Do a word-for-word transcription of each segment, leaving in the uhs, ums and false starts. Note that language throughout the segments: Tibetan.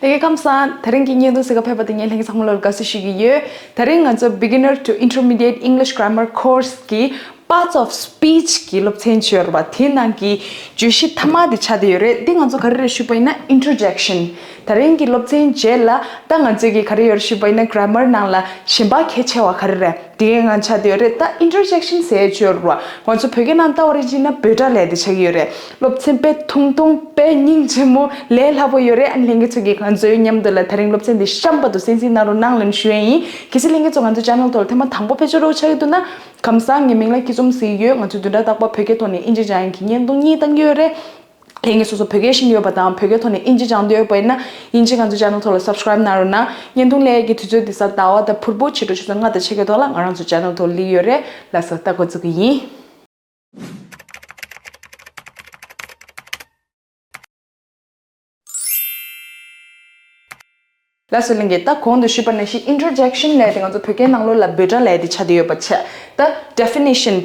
ལྷན་རྒྱས་ཁམས་བཟང་། དེ་རིང་གི་བརྙན་ཐུང་གཟིགས་ག་ཕེབས་པ་དེ་ངས་ལྷན་རྒྱས་ཚང་མ་ལོ་ལ་དགའ་བསུ་ཞུ་གི་ཡོད། དེ་རིང་ང་ཚོ་Beginner to Intermediate English Grammar Course གི་Parts of Speech གི་སློབ་ཚན་ཅིག་ཡོད་རེད་པ། དེའི་ནང་གི་བརྗོད་གཞི་མཐའ་མ་དེ་ཆགས་བསྡད་ཡོད་རེད། འདི་ང་ཚོ་ག་རེ་རེད་ཞུས་པ་ཡིན་ན་interjection། དེ་རིང་གི་སློབ་ཚན་རྗེས་ལ་ད་ང་ཚོས་གི་ག་རེ་ཡོད་རེད་ཞུས་པ་ཡིན་ན་grammar ནང་ལ་གཞན་པ་གལ་ཆེ་བ་ག་རེ་རེད། དེ་གའི་ངང་ཆགས་བསྡད་ཡོད་རེད། ད་interjection ཟེར་ཡས་ཅིག་ཡོད་རེད་པ། ང་ཚོ་བོད་སྐད་ནང་ལྟ་བ་རེད་ཅེ་ན་འབོད་སྒྲ་ལབ་ཡས་དེ་ཆགས་ཀྱི་ཡོད་རེད། སློབ་ཚན་དཔེ་ཐུང་ཐུང་དཔེ་སྙིང་རྗེ་མོ་ལས་སླ་པོ་ཡོད་རེད། ཨ་ནི་ལྷན་རྒྱས་ཚོ་གིས་ང་ཚོའི་མཉམ་དུ་ལ་དེ་རིང་སློབ་ཚན་འདི་གཤམ་བར་དུ་གསན་གཟིགས་གནང་རོགས་གནང་ལབ་ནས་ཞུ་ཡས་ཡིན། གལ་སྲིད་ལྷན་རྒྱས་ཚོ་ང་ཚོའི་channel ཐོག་ལ་ཐེངས་མ་དང་པོ་ཕེབས་ཆོག་རོགས་ཆགས་ཀྱི་འདུག་ན། ཁམས་བཟང་། ངའི་མིང་ལ་སྐྱིད་འཛོམས་ཟེར་གྱི་ཡོད། ང་ཚོས་བདུན་ཕྲག་རྟག་པར་བོད་སྐད་ཐོག་ནས་ཨིན་ཇི་སྦྱང་ཡས་ཀྱི་བརྙན་ཐུང་གཉིས་བཏང་གི་ཡོད་རེད། ལྷན་རྒྱས་སོ་སོ་བོད་སྐད་ཤེས་ཀྱི་ཡོད་པ་དང་བོད་སྐད་ཐོག་ནས་ཨིན་ཇི་སྦྱང་འདོད་ཡོད་པ་ཡིན་ན་ཨིན་ཇི་ང་ཚོའི་channel ཐོག་ལ་subscribe གནང་རོགས་གནང་། བརྙན་ཐུང་སླེབས་ཡས་ཀྱི་དུས་ཚོད་འདི་གཟའ་ཟླ་བ་དང་ཕུར་བུ་ཕྱི་དྲོ་ཆུ་ཚོད་ལྔ་དང་ཕྱེད་ཀའི་ཐོག་ལ་ང་རང་ཚོའི་channel ཐོག་སླེབས་ཡོད་རེད། ལགས་སོ། ད་འགོ་འཛུགས་ཀྱི་ཡིན། ལགས་སོ་ལྷན་རྒྱས། ད་གོང་དུ་ཞུས་པ་ནང་བཞིན་interjection ལབ་ཡས་དེ་ང་ཚོ་བོད་སྐད་ནང་ལོགས་ལ་འབོད་སྒྲ་ལབ་ཡས་དེ་ཆགས་བསྡད་ཡོད་པ་བྱས། ད་definition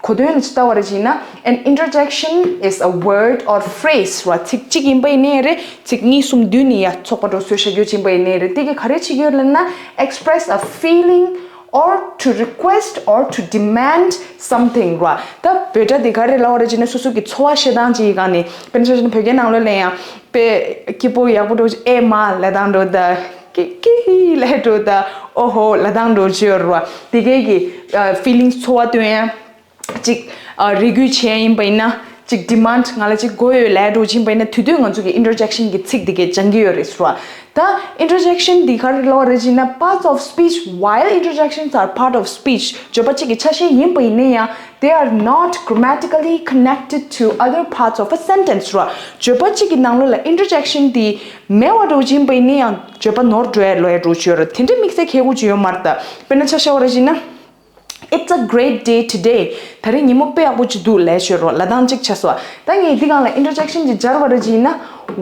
གོ་དོན་ལ་ཅིག་ལྟ་བ་རེད་ཅེ་ན། An interjection is a word or phrase ར། ཚིག་གཅིག་ཡིན་པ་ཡིན་ནའི་རེད། ཚིག་གཉིས་གསུམ་བསྡུས་ནས་ཡ་ཚོགས་པ་འདྲ་བཟོས་བཞག་རྒྱུ་ཅིག་ཡིན་པ་ཡིན་ནའི་རེད། དེ་གིས་ག་རེ་བྱེད་ཀྱི་ཡོད་ལབ་ན་express a feeling or to request or to demand something ར། ད་འབོད་སྒྲ་དེ་ག་རེ་ལབ་པ་རེད་ཅེ་ན་སོ་སོ་གི་ཚོར་བ་བཤད་སྟངས་ཅིག་གི་སྒང་ནས། དཔེར་ན་ཆ་བཞག་ན་བོད་སྐད་ནང་ལོགས་ལ་ཡང་དཔེ་སྐྱིད་པོ་ཡག་པོ་འདྲ་བོ་ཅིག་ཨེ་མ་ལབ་སྟངས་འདྲ་བོ་དང་ཀི་ཀི་ལབ་འདྲ་བོ་དང་ཨོ་ཧོ་ལབ་སྟངས་འདྲ་བོ་ཅིག་ཡོད་རེད་པ། དེ་གའི་གི་feelings ཚོར་བ་སྟོན་ཡ། ཅིག་ཨ། རེ་སྐུལ་བྱས་ཡིན་པ་ཡིན་ན། ཅིག་demand ང་ལ་ཅིག་དགོས་ཡོད་ལབ་འདྲ་བོ་ཅིག་ཡིན་པ་ཡིན་ན། དེ་དུས་ང་ཚོ་གི་interjection གི་ཚིག་དེ་གས་སྦྱང་གི་ཡོད་རེད་ཟེར་བ། ད་interjection འདི་ག་རེ་ལབ་པ་རེད་ཅེ་ན། Parts of speech, while interjections are part of speech བརྗོད་པ་གཅིག་གི་ཆ་ཤས་ཡིན་པ་ཡིན་ན་ཡང་། They are not grammatically connected to other parts of a sentence ར། བརྗོད་པ་གཅིག་གི་ནང་ལོགས་ལ་interjection འདི་མེད་པ་འདྲ་བོ་ཅིག་ཡིན་པ་ཡིན་ན་ཡང་བརྗོད་པ་ནོར་འགྲོ་ཡ་ལོས་འདྲ་བོ་ཅིག་ཡོད་རེད། དེ་འདྲའི་དམིགས་བསལ་གལ་པོ་ཅིག་ཡོད་མ་རེད། ད་དཔེར་ན་ཆ་བཞག་པ་རེད་ཅེ་ན། It's a great day today. ད་རེས་ཉིན་མོ་དཔེ་ཡག་པོ་ཅིག་འདུག་ལབ་ཡས་ཅིག་ཡོད་རེད་པ། ལབ་སྟངས་གཅིག་ཆགས་སོང་། ད་ངས་འདི་སྒང་ལ་interjection ཅིག་སྦྱར་བ་རེད་ཅེ་ན།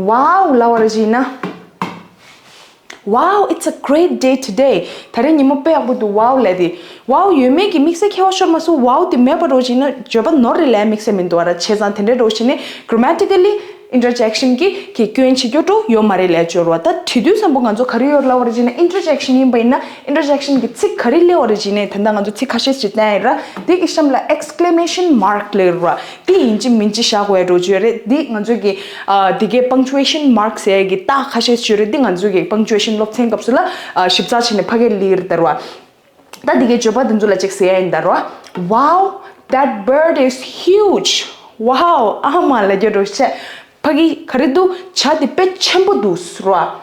Wow ལབ་པ་རེད་ཅེ་ན། Wow, it's a great day today. ད་རེས་ཉིན་མོ་དཔེ་ཡག་པོ་འདུག Wow ལབ་དེ། Wow ཡོད་མེད་ཀྱི་དམིགས་བསལ་ཁྱད་པར་ཤོར་མ་སོང་། Wow དེ་མེད་པ་འདྲ་བོ་ཅིག་ཡིན་ན་བརྗོད་པ་ནོར་རེད་ལབ་ཡ་དམིགས་བསལ་མི་འདུག་པ་ར། བྱས་ཙང་དེ་འདྲ་འདྲ་བོ་ཅིག་ཡིན་ན་grammatically interjection གི་གི་སྐྱོན་བྱེད་རྒྱུ་འདྲ་བོ་ཡོད་མ་རེད་ལབ་ཡས་ཅིག་ཡོད་རེད་པ། ད་དེ་དུས་ཙམ་པ་ང་ཚོ་ག་རེ་ཡོད་ལབ་པ་རེད་ཅེ་ན། interjection ཡིན་པ་ཡིན་ན་interjection གི་ཚིག་ག་རེ་སླེབས་པ་རེད་ཅེ་ན། ད་ལྟ་ང་ཚོ་ཚིག་ཁ་ཤས་ཤིག་བསྟན་ཡིན་ར། དེ་གི་གཤམ་ལ་exclamation mark ལབ་ཡོད་རེད་པ། དེ་ཡིན་གཅིག་མིན་གཅིག་བཞག་དགོས་ཡ་འདྲ་བོ་ཅིག་ཡོད་རེད། འདི་ང་ཚོ་གི་ཨ། འདི་གའི་punctuation mark ཟེར་ཡ་གི་རྟགས་ཁ་ཤས་ཤིག་ཡོད་རེད། འདི་ང་ཚོ་གི་punctuation སློབ་ཚན་སྐབས་སུ་ལ་ཨ། ཞིབ་ཚགས་བྱས་ནས་ཕ་གིར་སླེབས་ཡོད་རེད་ད་ར་བ། ད་འདི་གའི་བརྗོད་པ་འདི་ཚོ་ལ་ཅིག་ཟེར་ཡ་ཡིན་ད་ར་བ། Wow, that bird is huge. Wow ཨ་མ་ལབ་རྒྱུ་འདྲ་བོ་ཅིག་ཕ་གི་ག་རེ་འདུག་བྱ་དེ་དཔེ་ཆེན་པོ་འདུག་ཟེར་བ།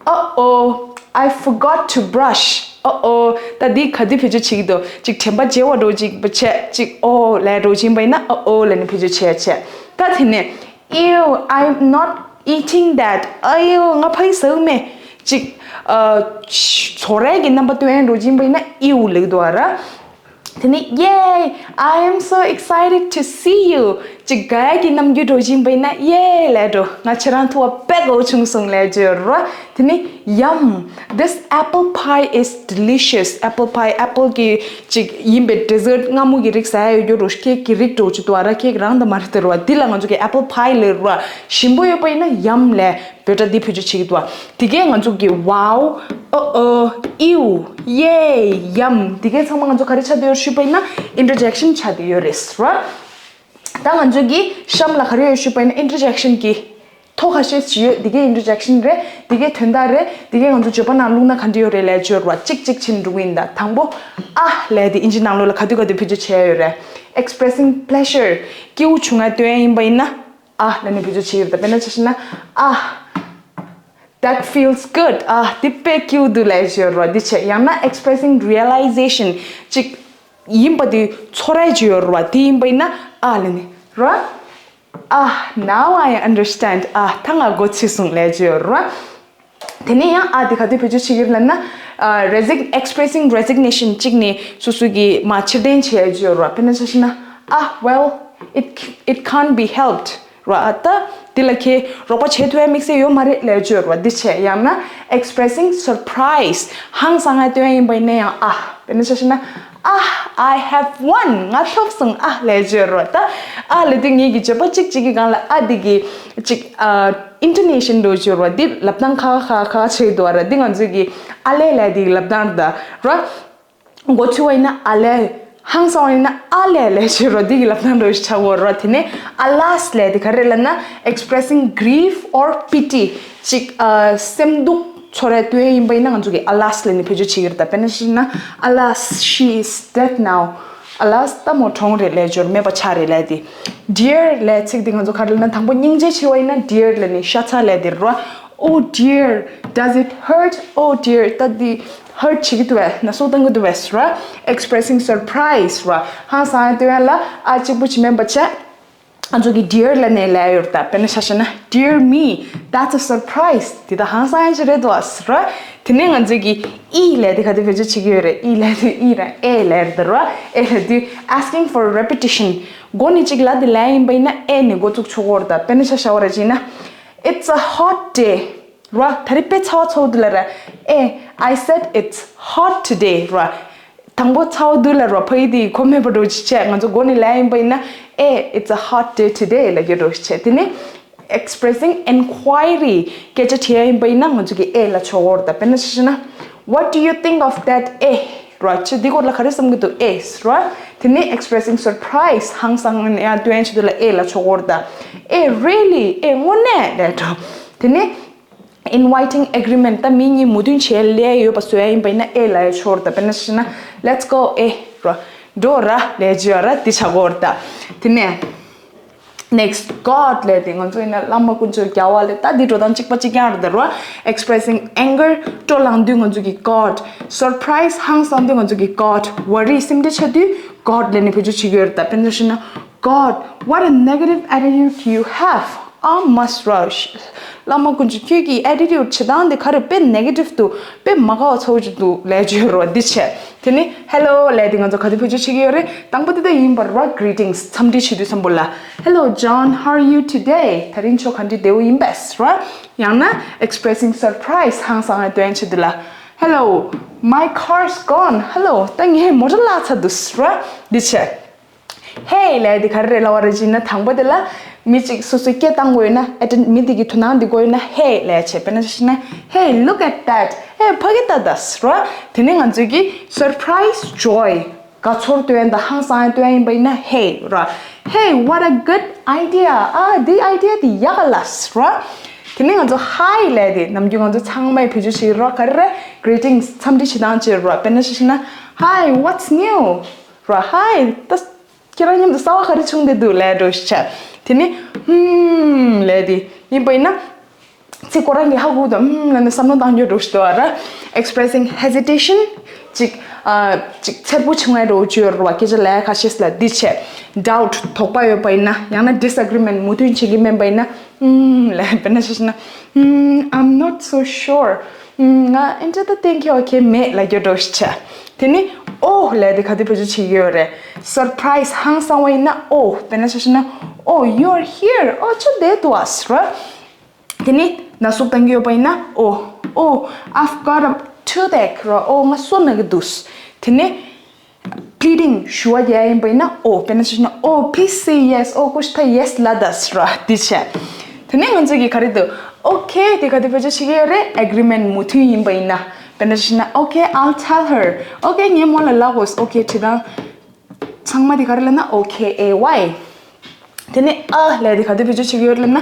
Uh-oh, I forgot to brush. Uh-oh, ད་འདི་ག་དུས་བེད་སྤྱོད་བྱེད་ཀྱི་འདུག་ཅིག་དྲན་པ་བརྗེད་པ་འདྲ་བོ་ཅིག་བྱས་ཅིག་ཨོ་ལབ་འདྲ་བོ་ཅིག་ཡིན་པ་ཡིན་ན་uh-oh ལབ་ནས་བེད་སྤྱོད་བྱས་བྱས། ད་དེ་ནས། Ew, I'm not eating that. ཨ་ཡོ་ང་ཕ་གི་ཟ་གི་མེད། ཅིག་ཨ། ཚོར་བའི་གི་རྣམ་པ་སྟོན་འདྲ་བོ་ཅིག་ཡིན་པ་ཡིན་ན་ཨིའུ་ལབ་ཀྱི་འདུག་པ་ར། དེ་ནས། Yay, I am so excited to see you. ཅིག་དགའ་ཡ་གི་རྣམ་འགྱུར་འདྲ་བོ་ཅིག་ཡིན་པ་ཡིན་ན་ཡེ་ལབ་འགྲོ། ང་ཁྱེད་རང་ཐུག་པ་དཔེ་དགའ་བོ་བྱུང་སོང་ལབ་ཀྱི་ཡོད་རེད་པ། དེ་ནས། Yum, this apple pie is delicious. Apple pie, apple གི་ཅིག་ཡིན་པའི་dessert མངར་མོ་གི་རིགས་ཟ་ཡ་ཡོད་རྒྱུ་རེད། ཁེག་གི་རིགས་འདྲ་བོ་ཅིག་འདུག་པ་ར། ཁེག་རང་དང་མ་རེད་དེ་རེད་པ། འདི་ལ་ང་ཚོ་གི་apple pie ལབ་རེད་པ། ཞིམ་པོ་ཡོད་པ་ཡིན་ན་yum ལབ་འབོད་སྒྲ་འདི་བེད་སྤྱོད་བྱེད་ཀྱི་འདུག་པ། དེ་གས་ང་ཚོ་གི་wow, uh-oh, ew, yay, yum འདི་གས་ཚང་མ་ང་ཚོ་ག་རེ་ཆགས་བསྡད་ཡོད་ཞུས་པ་ཡིན་ན་interjection ཆགས་བསྡད་ཡོད་རེད་ར། ད་ང་ཚོ་གི་གཤམ་ལ་ག་རེ་ཡོད་ཞུས་པ་ཡིན་ན་interjection གི་ཐོ་ཁ་ཤས་ཅིག་ཡོད། འདི་གས་interjection རེད། འདི་གས་དོན་དག་རེད། འདི་གས་ང་ཚོ་བརྗོད་པ་ནང་བླུགས་ན་ག་འདྲ་ཡོད་རེད་ལབ་ཡ་ཅིག་ཡོད་རེད་པ། གཅིག་གཅིག་བྱས་ནས་འགྲོ་གི་ཡིན་ད། དང་པོ། ཨ་ལབ་ཡ་དེ་ཨིན་ཇི་ནང་ལོགས་ལ་ག་དུས་ག་དུས་བེད་སྤྱོད་བྱས་ཡོད་རེད། expressing pleasure སྐྱིད་པོ་བྱུང་ང་སྟོན་ཡ་ཡིན་པ་ཡིན་ན། ཨ་ལབ་ནས་བེད་སྤྱོད་བྱས་ཡོད་རེད་ད། དཔེར་ན་ཆ་བཞག་ན། ཨ། That feels good. ཨ་འདི་དཔེ་སྐྱིད་པོ་འདུག་ལབ་ཡ་ཅིག་ཡོད་རེད་པ། འདི་བྱས། ཡང་ན་expressing realization ཅིག་ཡིན་པ་དེ་ཚོར་ཡ་ཅིག་ཡོད་རེད་པ། དེ་ཡིན་པ་ཡིན་ན་ཨ་ལབ་ནས་རེད་པ། ཨ། Now I understand. ཨ་ད་ང་མགོ་ཚོས་སོང་ལབ་ཡ་ཅིག་ཡོད་རེད་པ། དེ་ནས་ཡང་ཨ་འདི་ག་དུས་བེད་སྤྱོད་བྱེད་ཀྱི་རེད་ལབ་ན། ཨ། resig- expressing resignation གཅིག་ནས་སོ་སོ་གི་མར་ཕྱིར་འཐེན་བྱེད་ཡ་ཅིག་ཡོད་རེད་པ། དཔེར་ན་ཆ་བཞག་ན། ཨ། Well, it it can't be helped ར། ཨ་ད་འདི་ལ་ཁྱེད་རོགས་པ་བྱེད་ཐུབ་ཡ་དམིགས་བསལ་ཡོད་མ་རེད་ལབ་ཡ་ཅིག་ཡོད་རེད་པ། འདི་བྱས། ཡང་ན་expressing surprise ཧང་སང་ང་སྟོན་ཡ་ཡིན་པ་ཡིན་ན་ཡང་ཨ། དཔེར་ན་ཆ་བཞག་ན། ཨ། I have won. ང་ཐོབ་སོང་ཨ་ལབ་ཡ་ཅིག་ཡོད་རེད་པ། ད་ཨ་ལབ་དུས་ངེད་ཀྱི་བརྗོད་པ་གཅིག་གཅིག་གི་སྒང་ལ་ཨ་འདི་གི་ཅིག་ཨ། intonation འདྲ་བོ་ཅིག་ཡོད་རེད་བ། འདི་ལབ་སྟངས་ཁ་ཁ་ཁ་ཁ་བྱེད་ཀྱི་འདུག་བ་ར། འདི་ང་ཚོས་ཀྱི་ཨ་ལས་ལས་འདི་ལབ་སྟངས་རེད་ད་ར། མགོ་ཚོས་པ་ཡིན་ན་ཨ་ལས། ཧང་སང་བ་ཡིན་ན་ཨ་ལས་ལས་བྱེད་རོ། འདི་གི་ལབ་སྟངས་འདྲ་བོ་ཞིག་ཆགས་ཀྱི་ཡོད་རེད་བ། དེ་ནས་alas ལས་འདི་ག་རེ་ལབ་ན། expressing grief or pity ཅིག་ཨ། སེམས་སྡུག་ཚོར་བའི་དོན་ཡིན་པ་ཡིན་ན་ང་ཚོ་གི་alas ལབ་ནས་བེད་སྤྱོད་བྱེད་ཀྱི་རེད་ད། དཔེར་ན་བཤད་ན། Alas, she is dead now. Alas, ད་མོ་གྲོངས་རེད་ལབ་ཀྱི་ཡོད་རེད། མེད་པ་ཆགས་རེད་ལབ་དེ། Dear ལབ་ཚིག་འདི་ང་ཚོ་ག་རེ་ལབ་ན། དང་པོ་སྙིང་རྗེ་ཆེ་བ་ཡིན་ན་dear ལབ་ནས་ཤ་ཚ་ལབ་དེ་རེད་བ། Oh dear, does it hurt? Oh dear, ད་འདི་hurt བྱེད་ཀྱི་འདུག་བས། ན་ཟུག་བཏང་གི་འདུག་བས་ར། Expressing surprise ར། ཧང་སང་ཡ་དེ་བས་ལ་ཨ་གཅིག་པུ་ཅིག་མིན་པ་བྱས། ང་ཚོ་གི་dear ལབ་ནས་ལབ་ཡོད་རེད་ད། དཔེར་ན་ཆ་བཞག་ན། Dear me, that's a surprise. འདི་ད་ཧང་སང་ཡ་ཅིག་རེད་འདུག་ཨ་ཟེར་ར། དེ་ནས་ང་ཚོ་གི་ཨི་ལབ་དེ་ག་དུས་བེད་སྤྱོད་བྱེད་ཀྱི་ཡོད་རེད། ཨི་ལབ་དུས་ཨི་ར་ཨེ་ལབ་རེད་ད་ར། ཨེ་ལབ་དུས་asking for repetition. མགོ་ནས་ཅིག་ལབ་དེ་ལབ་ཡིན་པ་ཡིན་ན་ཨེ་ནས་འགོ་བཙུགས་ཆོག་གི་ཡོད་རེད་ད། དཔེར་ན་ཆ་བཞག་པ་ར་བྱས་ན། It's a hot day. ར། ད་རེས་དཔེ་ཚ་བ་ཚ་བོ་འདུག་ལབ་ར། ཨེ། I said it's hot today ར། དང་པོ་ཚ་བོ་འདུག་ལབ་ར། ཕ་གི་དེ་གོ་མེད་པ་འདྲ་བོ་ཅིག་བྱས། ང་ཚོ་མགོ་ནས་ལབ་ཡིན་པ་ཡིན་ན། ཨེ། It's a hot day today ལབ་རྒྱུ་འདྲ་བོ་ཅིག་བྱས། དེ་ནས་expressing inquiry སྐད་ཆ་དྲི་ཡ་ཡིན་པ་ཡིན་ན་ང་ཚོ་གིས་ཨེ་ལབ་ཆོག་གི་ཡོད་རེད་ད། དཔེར་ན་ཆ་བཞག་ན། What do you think of that? ཨེ། ར། ཁྱོད་འདི་སྐོར་ལ་ག་རེ་བསམ་གྱི་འདུག་ཨེ་ཟེར་ར། དེ་ནས་expressing surprise ཧང་སང་ཡ་སྟོན་ཆེད་དུ་ལ་ཨེ་ལབ་ཆོག་གི་ཡོད་རེད་ད། ཨེ། Really? ཨེ། དངོས་གནས་ལབ་འགྲོ། དེ་ནས་inviting agreement ད་མི་གཉིས་མོས་མཐུན་བྱས་ལབ་ཡོད་པ་བཟོ་ཡ་ཡིན་པ་ཡིན་ན་ཨེ་ལབ་ཡ་ཆོག་གི་ཡོད་རེད་ད། དཔེར་ན་ཆ་བཞག་ན། Let's go. ཨེ། ར། འགྲོ་ར་ལབ་རྒྱུ་ཡོད་ར། འདི་ཆགས་ཀྱི་ཡོད་རེད་ད། དེ་ནས་next, God ལབ་དེ་ང་ཚོ་ཡིན་ན་བླ་མ་དཀོན་མཆོག་རྒྱལ་བ་ལབ་ད་འདི་འགྲོ་སྟངས་གཅིག་པ་གཅིག་རྐྱང་རེད་ད་ར། Expressing anger སྤྲོ་ལངས་དུས་ང་ཚོ་གིས་God, surprise ཧང་སང་དུས་ང་ཚོ་གིས་God, worry སེམས་ཁྲལ་ཆེ་དུས་God ལབ་ནས་བེད་སྤྱོད་བྱེད་ཀྱི་ཡོད་རེད་ད། དཔེར་ན་ཆ་བཞག་ན། God, what a negative attitude you have. ཨ་མ་སྲ། བླ་མ་དཀོན་མཆོག་ཁྱོད་ཀྱི་attitude བྱེད་སྟངས་དེ་ག་རེ་དཔེ་negative འདུག་དཔེ་མ་དགའ་བ་ཚ་བོ་ཅིག་འདུག་ལབ་རྒྱུ་ཡོད་རེད་བ། འདི་བྱས། དེ་ནི་hello ལབ་དེ་ང་ཚོ་ག་དུས་བེད་སྤྱོད་བྱེད་ཀྱི་ཡོད་རེད། དང་པོ་དེ་ད་ཡིན་པར་བ། Greetings འཚམས་འདྲི་བྱེད་དུས་ཙམ་པོ་ལ། Hello John, how are you today? དེ་རིང་ཁྱོད་ག་འདྲ་བདེ་པོ་ཡིན་པས་ར། ཡང་ན་expressing surprise ཧང་སང་ཡ་སྟོན་ཆེད་དུ་ལ། Hello, my car's gone. Hello, ད་ངའི་མོ་ཊ་བརླག་ཚར་འདུག་ར། འདི་བྱས། Hey ལབ་དེ་ག་རེ་རེད་ལབ་པ་རེད་ཅེ་ན། དང་པོ་དེ་ལ་མི་གཅིག་སོ་སོའི་སྐད་བཏང་དགོས་ཡོད་ན། ཨ་ཏི་མི་དེ་གི་དོ་སྣང་དེ་དགོས་ཡོད་ན། Hey ལབ་བྱས། དཔེར་ན་ཆ་བཞག་ན། Hey, look at that. Hey, ཕ་གི་ལྟ་ད་ཟེར་བ། དེ་ནས་ང་ཚོས་ཀྱི་surprise joy དགའ་ཚོར་སྟོན་དང་ཧང་སང་སྟོན་ཡིན་པ་ཡིན་ན། Hey ར། Hey, what a good idea. ཨ་འདི་idea དེ་ཡག་ག་ལ་ཟེར་བ། དེ་ནས་ང་ཚོ་Hi ལབ་དེ་ནམ་རྒྱུན་ང་ཚོ་ཚང་མས་བེད་སྤྱོད་བྱེད་ཀྱི་ར། ག་རེ་རེད། Greetings འཚམས་འདྲི་བྱེད་སྟངས་བྱེད་ར། དཔེར་ན་ཆ་བཞག་ན། Hi, what's new? ར། Hi ད། ཁྱེད་རང་མཉམ་དུ་གསར་པ་ག་རེ་བྱུང་བསྡད་འདུག་ལབ་འགྲོ་ཤག་དེ་ནི་ཧུམ་ལབ་དེ་ཡིན་པ་ཡིན་ན། ཚིག་ཁོ་རང་གིས་ཧ་གོ་དང་ཧུམ་ལབ་ནས་བསམ་བློ་བཏང་རྒྱུ་འགྲོ་ཤག་འདུག་ར། Expressing hesitation ཅིག་ཨ། ཅིག་འཚེར་པོ་བྱུང་བའི་འགྲོ་བཅོས་ར་བ། སྐད་ཆ་ལབ་ཁ་ཤས་ལ་འདི་བྱས། Doubt དོགས་པ་ཡོད་པ་ཡིན་ན། ཡང་ན་disagreement མོས་མཐུན་བྱེད་ཀྱི་མིན་པ་ཡིན་ན། ཧུམ་ལབ། དཔེར་ན་ཆ་བཞག་ན། ཧུམ། I'm not so sure. ང་ཨེ་འདྲ་ད་གཏན་འཁེལ་བ་གང་ཡང་མེད་ལབ་རྒྱུ་འགྲོ་ཤག་དེ་ནི་Oh ལབ་དེ་ག་དུས་བེད་སྤྱོད་བྱེད་ཀྱི་ཡོད་རེད། Surprise ཧང་སང་བ་ཡིན་ན། Oh དཔེར་ན་ཆ་བཞག་ན། Oh, you're here. Oh ཁྱོད་བསྡད་འདུག་ཨ་ཟེར་བ། དེ་ནི་ན་ཟུག་བཏང་གི་ཡོད་པ་ཡིན་ན། Oh, oh, I've got a toothache ར། Oh ང་སོ་ན་གི་འདུག་དེ་ནི་pleading ཞུ་བ་རྒྱག་ཡིན་པ་ཡིན་ན། Oh དཔེར་ན་ཆ་བཞག་ན། Oh please say yes. Oh ཀུ་ཤ་ད་yes ལབ་ད་ཟེར་བ། འདི་བྱས། དེ་ནས་ང་ཚོས་ཀྱི་ག་རེ་འདུག Okay དེ་ག་དུས་བེད་སྤྱོད་བྱེད་ཀྱི་ཡོད་རེད། Agreement མོས་མཐུན་ཡིན་པ་ཡིན་ན། དཔེར་ན་ཆ་བཞག་ན། Okay, I'll tell her. Okay ངས་མོ་ལ་ལབ་དགོས། Okay བྲིས་སྟངས་ཚང་མ་དེ་ག་རེ་ལབ་ན། Okay, A Y དེ་ནས་ཨ་ལབ་དེ་ག་དུས་བེད་སྤྱོད་བྱེད་ཀྱི་ཡོད་ལབ་ན།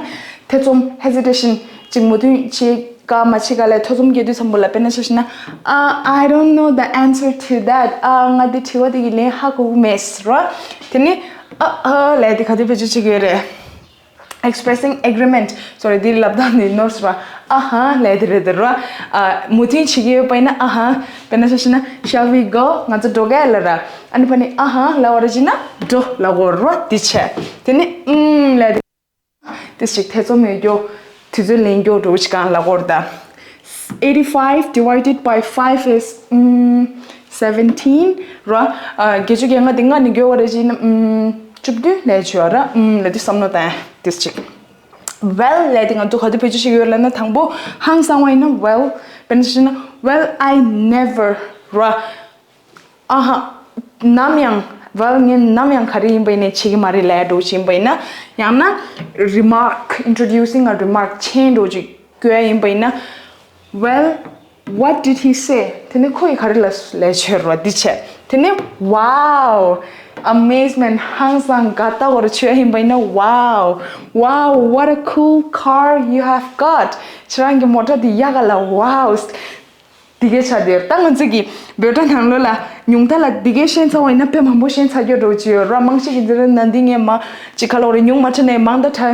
ཐེ་ཚོམ། Hesitation ཅིག་མོས་མཐུན་བྱེད་ག་མ་བྱེད་ག་ལ་ཐེ་ཚོམ་སྐྱེ་དུས་ཙམ་པོ་ལ། དཔེར་ན་ཆ་བཞག་ན། Uh, I don't know the answer to that. ཨ་ང་འདི་དྲི་བ་དེ་གི་ལན་ཧ་གོ་གི་མེད་ཟེར་བ། དེ་ནི་ཨ་ཨ་ལབ་དེ་ག་དུས་བེད་སྤྱོད་བྱེད་ཀྱི་ཡོད་རེད། Expressing agreement. Sorry འདི་ལབ་སྟངས་འདི་ནོར་སོང་ར། ཨ་ཧ་ལབ་དེ་རེད་དེ་ར། ཨ་མོས་མཐུན་བྱེད་ཀྱི་ཡོད་པ་ཡིན་ན་ཨ་ཧ། དཔེར་ན་ཆ་བཞག་ན། Shall we go? ང་ཚོ་འགྲོ་ག་ལབ་ར། ཨ་ནི་ཕ་ནི་ཨ་ཧ་ལབ་པ་རེད་ཅེ་ན་འགྲོ་ལབ་དགོས་ར། འདི་བྱས། དེ་ནི་ཨུམ་ལབ་དེ། དེ་ཞིག་ཐེ་ཚོམ་ཡོད་རྒྱུ། དུས་ཚོད་ལེན་རྒྱུ་འགྲོ་ཅིག་གང་ལབ་དགོས་རེད་ད། Eighty-five divided by five is ཨུམ་seventeen ར། ཨ་བརྒྱད་ཅུ་གྱ་ལྔ་དེ་ལྔ་ནས་བགོ་བ་རེད་ཅེ་ན་ཨུམ་བཅུ་བདུན་ལབ་བྱས་ར། ཨུམ་ལབ་དུས་བསམ་བློ་བཏང་། དེ་ཞིག Well ལབ་དེ་ང་ཚོ་ག་དུས་བེད་སྤྱོད་བྱེད་ཀྱི་ཡོད་ལབ་ན། དང་པོ་ཧང་སང་བ་ཡིན་ན་well། དཔེར་ན་ཆ་བཞག་ན། Well, I never ར། ཨ་ཧ། ནམ་ཡང་ Well, ངས་ནམ་ཡང་ག་རེ་ཡིན་པ་ཡིན་ནའི་བྱེད་ཀྱི་མ་རེད་ལབ་འགྲོ་ཅིག་ཡིན་པ་ཡིན་ན། ཡང་ན་remark, introducing a remark ཆེན་འགྲོ་ཅིག་སྐྱོ་ཡ་ཡིན་པ་ཡིན་ན། Well, what did he say? དེ་ནི་ཁོ་ཡིས་ག་རེ་ལབ་ལབ་བྱས་རོ་འདི་བྱས། དེ་ནི་wow, amazement, ཧང་སང་དགའ་ལྟ་བོར་བྱས་ཡིན་པ་ཡིན་ན། Wow, wow, what a cool car you have got. ཁྱེད་རང་གི་མོ་ཊ་འདི་ཡག་ག་ལ། Wow. དེ་གའི་ཆ་དེར་ད་ང་ཚོ་གི་བོད་སྒྲ་ནང་ལོགས་ལ་ཉུང་མཐའ་ལ་དེ་གའི་ཤེས་ཚར་བ་ཡིན་ན་དཔེ་མང་པོ་ཤེས་ཚར་རྒྱུ་འགྲོ་གི་ཡོད་ར། མང་ཤོས་ཀྱི་འདི་ར་ན་འདི་ངས་མ་ཅི་ག་ལོག་རེ་ཉུང་མ་ཁྲ་ནས་མང་ད་ཁྲ་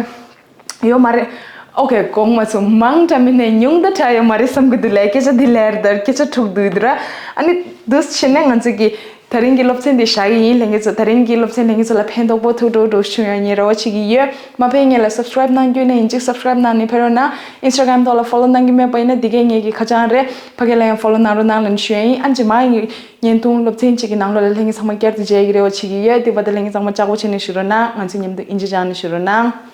ཡོད་མ་རེད། ཨོ་ཁེ། དགོངས་མ་ཚོམས། མང་དྲགས་མིན་ནས་ཉུང་དྲགས་ཡོད་མ་རེད་བསམ་གི་འདུག་ལས། སྐད་ཆ་འདི་ལས་དར་སྐད་ཆ་འཁྲུག་འདུག་འདི་ར། ཨ་ནི་འདུག་བྱས་ནས་ང་ཚོ་གི་ད་རིང་གི་སློབ་ཚན་འདི་བཞག་གི་ཡིན། ལྷན་རྒྱས་ཚོ། ད་རིང་གི་སློབ་ཚན་ལྷན་རྒྱས་ཚོ་ལ་ཕན་ཐོགས་པོ་ཐུགས་སྤྲོ་སྤྲོ་བྱུང་ཡོད་ངས་རེ་བ་བྱེད་ཀྱི་ཡོད། མ་ཕན་ངེས་ལ་subscribe་གནང་རྒྱུ་ཡིན་ན་ཡིན་གཅིག་subscribe་གནང་ནས་ཕེབས་རོགས་གནང་། Instagram་ཐོག་ལ་follow་གནང་གི་མེད་པ་ཡིན་ན་འདི་གས་ངེད་ཀྱི་ཁ་བྱང་རེད། ཕ་གི་ལ་ཡང་follow་གནང་རོགས་གནང་ལབ་ཞུ་ཡ་ཡིན། ཨ་ནི་རྗེས་མ་ཡི་བརྙན་ཐུང་སློབ་ཚན་གཅིག་གི་ནང་ལོགས་ལ་ལྷན་རྒྱས་ཚང་མ་བསྐྱར་དུ་མཇལ་གྱི་རེ་བ་བྱེད་ཀྱི་ཡོད། དེ་བར་དུ་ལྷན་རྒྱས་ཚང་མ་ལྕགས་པོ་བྱས་ནས་བཞུགས་རོགས་གནང་། ང་ཚོ་མཉམ་དུ་ཨིན་ཇི་སྦྱངས་ནས་བཞུགས་རོགས་གནང་།